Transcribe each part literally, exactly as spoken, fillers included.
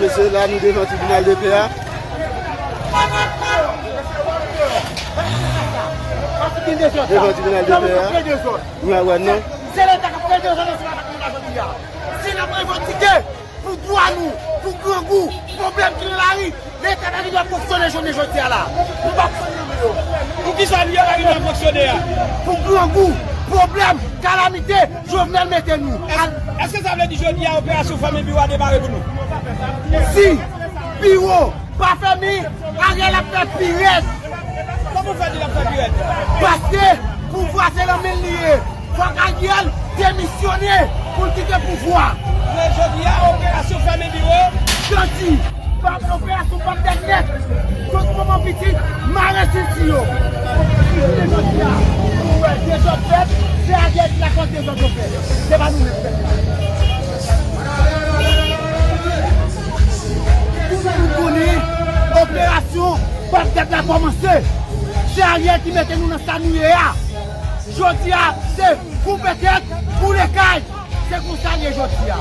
Mesye, la nou devan tribinal de pè a. Devan tribinal de pè a. Nou la wè non. Se Leta k ap fè dezòd nan sila ta konnen la jodi a. Si n ap revandike pou dwa nou, pou grangou, pwoblèm ki nan lari, Leta pa gen dwa fonksyone jounen jodi a la. Nou p ap konn nonmen yo. Poukisa nou yo pa gen dwa fonksyone a? Pou grangou, pwoblèm, kalamite, Jovenel mete nou. Èske sa vle di jodi a operasyon Fanmi Biwo a demare pou nou? Si biwo pa fèmen, Ariel ap fè pi rèd. Kòman w fè di l ap fè pi rèd? Paske pouvwa se nan men l li ye. Fòk Ariel demisyone pou l kite pouvwa. Men jodi a, operasyon fèmen biwo. Santi, pa operasyon p ap fèt nèt. Tout moman pitit, mare senti yo. Jounen jodi a, ou wè dezòd fèt, se Ariel ki lakòz dezòd yo fèt. Se pa nou menm fèt la. Tout moun konnen operasyon p ap fèt la kòmanse. Se Ariel ki mete nou nan sa nou ye a. Jodi a, se koupe tèt, boule kay. Se konsa l ye jodi a.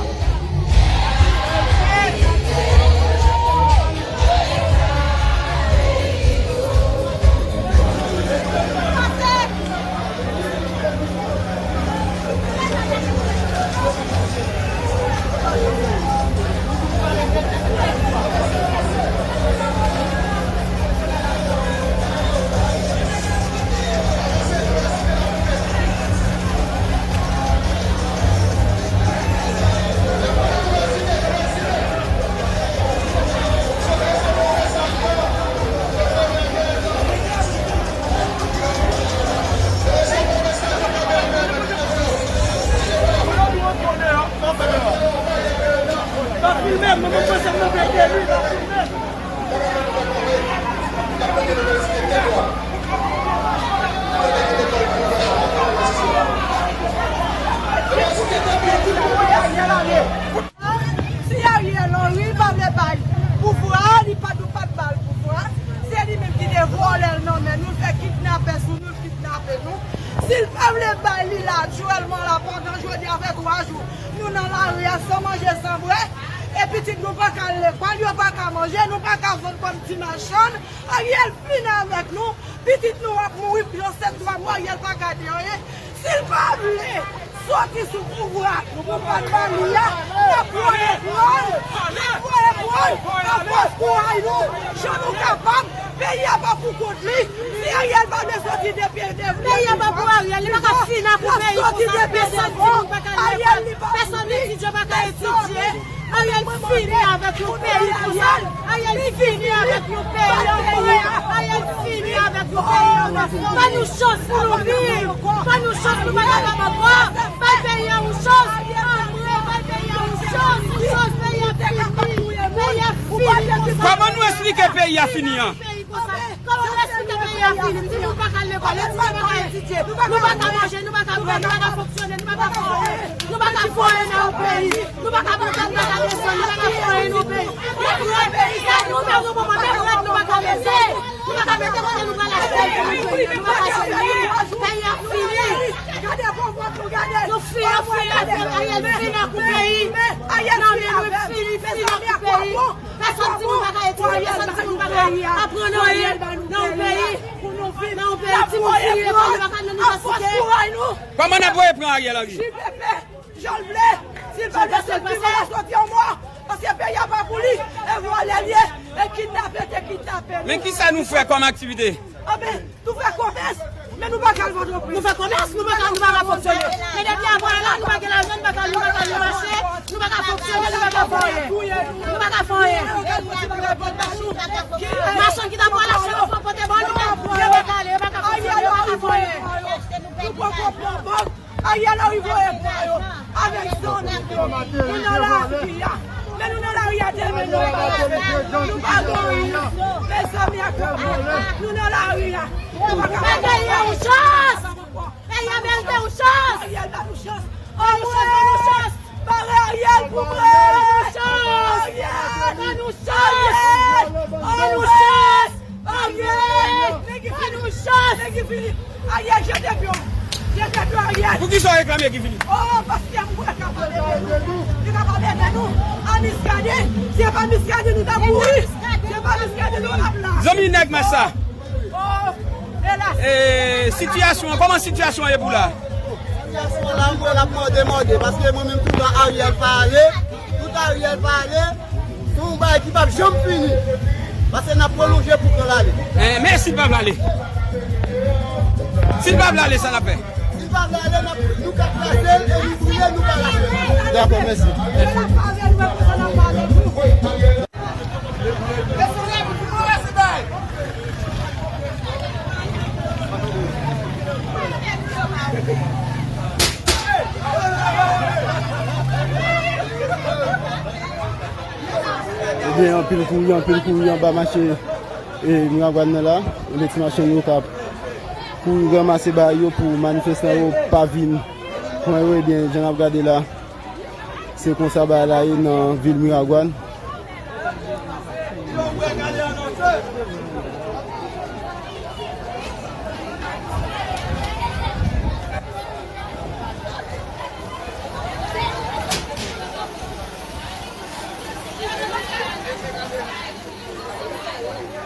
Si Ariel Henry pa vle bay pouvwa, li pa dwe pa t ba l pouvwa. Se li menm ki te vòlè l nan men nou, l fè kidnapè sou nou, l kidnape nou. Si l pa vle bay li la, aktyèlman la, pandan jodi a fè twa jou, nou nan lari a san manje, san bwè, e pitit nou pa ka al lekòl, yo pa ka manje, nou pa ka vann kòm ti machann. Ariel fini avèk nou, pitit nou ap mouri, yo sèt twa mwa, Ariel pa ka di anyen. Si l pa vle soti sou pouvwa pou pa t ba li a, n ap voye pran l, n ap voye pran l nan pòs kouray nou, jan nou kapab, peyi a pa pou kont li. Si Ariel pa vle soti de pye de peyi a pa pou Ariel, li pa ka fini ak yon peyi konsa, pèsonn timoun pa ka al lekòl, pèsonn etidyan pa ka etidye. Ariel fini avèk yon peyi konsa. Ariel fini avèk yon peyi ankò. Ariel fini avèk yon peyi ankò. Ban nou chans pou nou viv. Ban nou chans, nou pa kapab ankò. Bay peyi a yon chans. Anmwe, bay peyi a yon chans. Yon chans, peyi a fini. Peyi a fini konsa. Kòman nou esplike peyi a fini an? Kòman nou esplike peyi a fini? Timoun pa ka al lekòl, etidyan pa ka etidye, nou pa ka manje, nou pa ka bwè, nou pa ka fonksyone, nou pa ka fè anyen, nou pa ka fè anyen nan yon peyi, nou pa ka manje, nou pa ka desann, nou pa ka fè anyen nan yon peyi. Nou pran peyi sa, nou nan yon moman menm rad nou pa ka mete, nou pa ka mete kote nou pral achte, nou pa ka jwenn li. Peyi a fini. Nou fini, nou fini, nou fini, Ariel fini ak yon peyi. Non, men nou fini, fini ak yon peyi. Pèsonn timoun pa ka etidye, pèsonn timoun pa ka aprann anyen nan yon peyi. Nan yon peyi, timoun fini lekòl, yo pa ka al nan inivèsite. Kòman n ap voye pran Ariel Henry? J P P, jan l vle, si l pa vle soti, l pa soti yon mwa, paske peyi a pa pou li, e vòlè l ye, e kidnape, te kidnape nou. Men kisa nou fè kòm aktivite? Anben, nou fè komès, men nou pa ka al Pòtoprens. Nou fè komès, nou pa ka, nou pa ka fonksyone. Men depi apre la, nou pa gen lajan, nou pa ka, nou pa ka al nan mache, nou pa ka fonksyone, nou pa ka fè anyen. Nou pa ka fè anyen. Machann ki ta pral achte yon fon pote ba nou, yo pa ka ale, yo pa ka fonksyone, yo pa ka fè anyen. Nou poko pran bank. Ariel Henry voye pran yo avèk zanmi yo. Nou nan lari a. Men nou nan lari a demen, nou pa gen anyen. Mezanmi ak papa, nou nan lari a. Nou pa ka... Bay peyi a yon chans. Peyi a merite yon chans. Ariel, ba nou chans. Ba nou chans, ba nou chans. Bare Ariel pou mwen. Ba nou chans. Ariel. Ba nou chans. Ariel. Ariel. Nèg ki fini. Ba nou chans. Nèg ki fini. Ariel, jete pye w. Jete pye w, Ariel. Poukisa w reklame Guy Philippe? Oh, paske m wè k ap pale de nou. Li Kapab ede nou an Miskaden. Si se pa Miskaden, nou t ap mouri. Si se pa Miskaden, nou t ap la. Zanmi nèg mach sa. E, sitiyasyon an, kòman sitiyasyon an ye pou la? Sitiyasyon an la, mwen, l ap mòde, mòde, paske mwen menm, toutan Ariel pa ale, toutan Ariel pa ale, se yon bagay ki p ap janm fini. Paske n ap pwolonje pou kan l ale. E, men si l pa vle ale? Si l pa vle ale, sa n ap fè? Si l pa vle ale, n ap, nou ka kraze l e nou boule, nou pa lage l. Dakò, mèsi. Ebyen, anpil kouri, anpil kouri anba mache, e, Miragwàn nan la. Ebyen, ti machann yo k ap kouri ranmase bagay yo pou manifestan yo pa vin pran yo. Ebyen, jan n ap gade la, se konsa bagay la ye nan vil Miragwàn.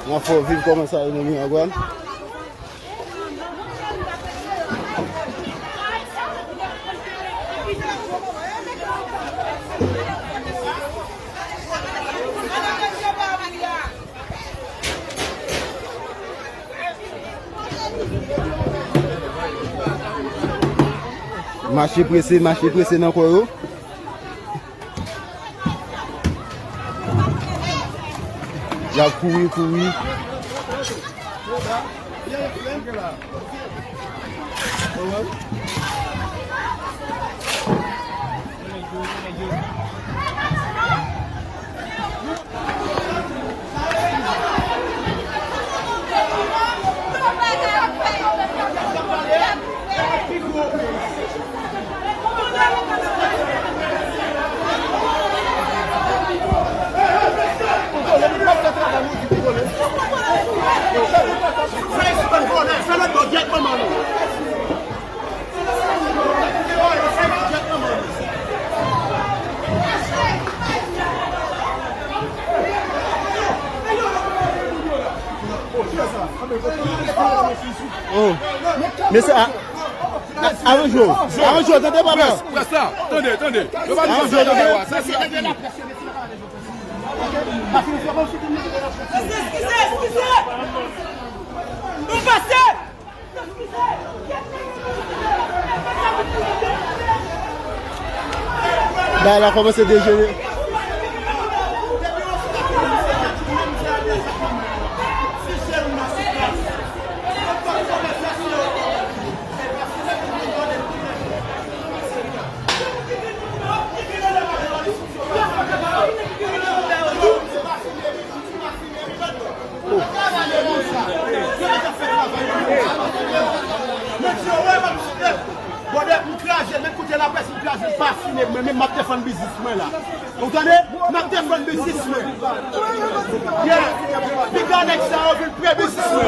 Nan fò viv kòman sa yo nan Miragwàn. Mache prese, mache prese nan kò yo. Y ap kouri, kouri. Oh. Mesye, a, a, aranj yo. Aranj yo, tande papa. Près, près la, tande, tande. Yo pa di sa, tande. Sa se la fini. Eskize, eskize, eskize. Nou pase. Bagay la kòmanse dejenere. Bwodè, m kraze, men kote laprès m kraze, m pa fini, mwen menm m ap defann biznis mwen la. Ou tande? M ap defann biznis mwen. Yeah. Piga nèg sa yo vin pre biznis mwen.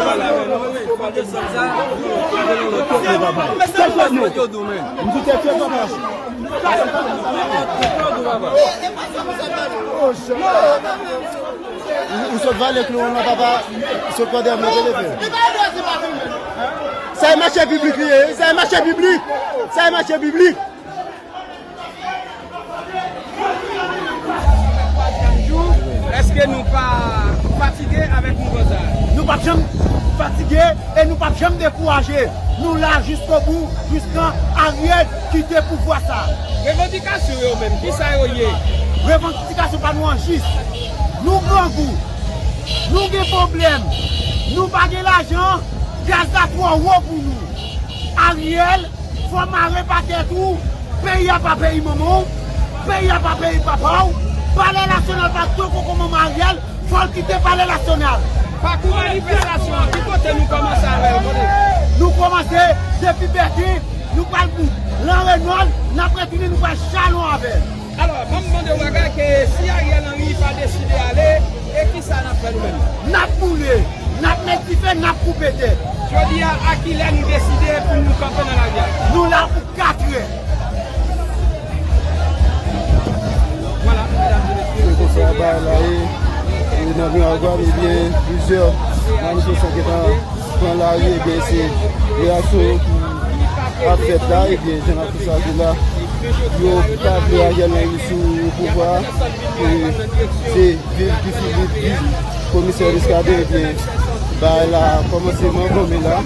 Mesye, m di tèt yo, papa. Ou, ou sot vale klou an nan, papa, sot pran dèyè m nan telefòn. Sa e mache piblik li ye, sa e mache piblik. Sa e mache piblik. Èske nou pa fatige avèk mouvman sa a? Nou p ap janm fatige e nou p ap janm dekouraje. Nou la jiskobou, jiskan Ariel kite pouvwa sa a. Revandikasyon yo menm, kisa yo ye? Revandikasyon pa nou an jis. Nou grangou. Nou gen pwoblèm. Nou pa gen lajan. Gaz la twò wo pou nou. Ariel, fò mare pa tèt ou. Peyi a pa peyi manman w. Peyi a pa peyi papa w. Palè Nasyonal pa tro koko manman Ariel. Fò l kite Palè Nasyonal. Pakou manifestasyon an, ki kote nou kòmanse avè l, kote? Nou kòmanse depi Bèten, nou pral bout Lanrenòl, n ap retounen, nou pral Chalon avè l. Alò, ban m mande w bagay ke si Ariel Henry pa deside ale, e kisa n ap fè nou menm? N ap boule, n ap met dife, n ap koupe tèt. Jodi a, a kilè nou deside pou nou kanpe nan lari a? Nou la pou katrè. La, e, e nan Miragwàn, ebyen, plizyè manifestan ki ta pran lari, ebyen, se reyaksyon yo ki ap fèt la, ebyen, jan n ap konstaté la, yo pa vle Ariel Henry sou pouvwa, e se viv Guy Philippe, viv komisè Muscadin, ebyen, bagay la kòmanse mangonmen la.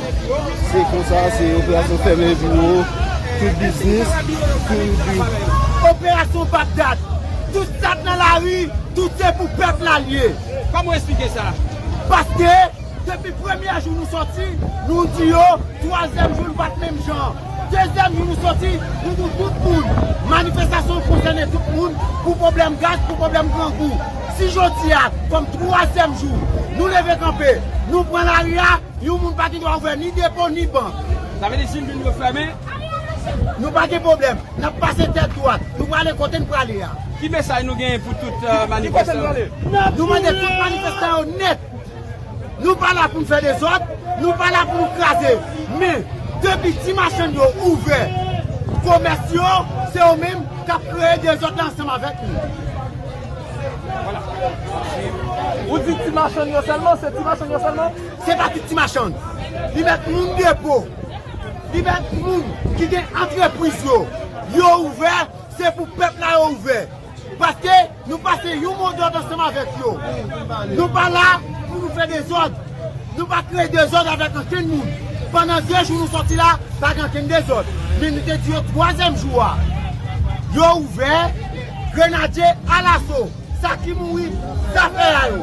Se konsa, se operasyon fèmen biwo, tout biznis, tout bi- Operasyon Bagdad. Tout sa k nan lari, tout se pou pèp la l ye. Kòman w esplike sa? Paske depi premye jou nou sòti, nou di yo, twazyèm jou l pa t menm jan. Dezyèm jou nou sòti, nou di tout moun. Manifestasyon konsène tout moun pou pwoblèm gaz, pou pwoblèm grangou. Si jodi a, kòm twazyèm jou, nou leve kanpe, nou pran lari a, yon moun pa gen dwa ouvè ni depo, ni bank. Sa vle di si nou vin yo fèmen? Nou pa gen pwoblèm. N ap pase tèt dwat. Nou prale kote n prale a. Ki mesaj nou genyen pou tout, euh, manifestan? Nou mande tout manifestan yo nèt. Nou pa la pou n fè dezòd, nou pa la pou n kraze. Men, depi ti machann yo ouvè komès yo, se yo menm k ap kreye dezòd la ansanm avèk nou. Ou di ti machann yo sèlman, se ti machann yo sèlman? Se pa tout ti machann. Li mèt moun depo. Li mèt moun ki gen antrepriz yo. Yo ouvè, se pou pèp la yo ouvè. Paske nou pase yon modòd ansanm avèk yo. Nou pa la pou nou fè dezòd. Nou pa kreye dezòd avèk ankenn moun. Pandan de jou nou sòti la, pa gen ankenn dezòd. Men nou te di yo twazyèm jou a. Yo ouvè, grenadye alaso. Sa ki mouri, zafè a yo.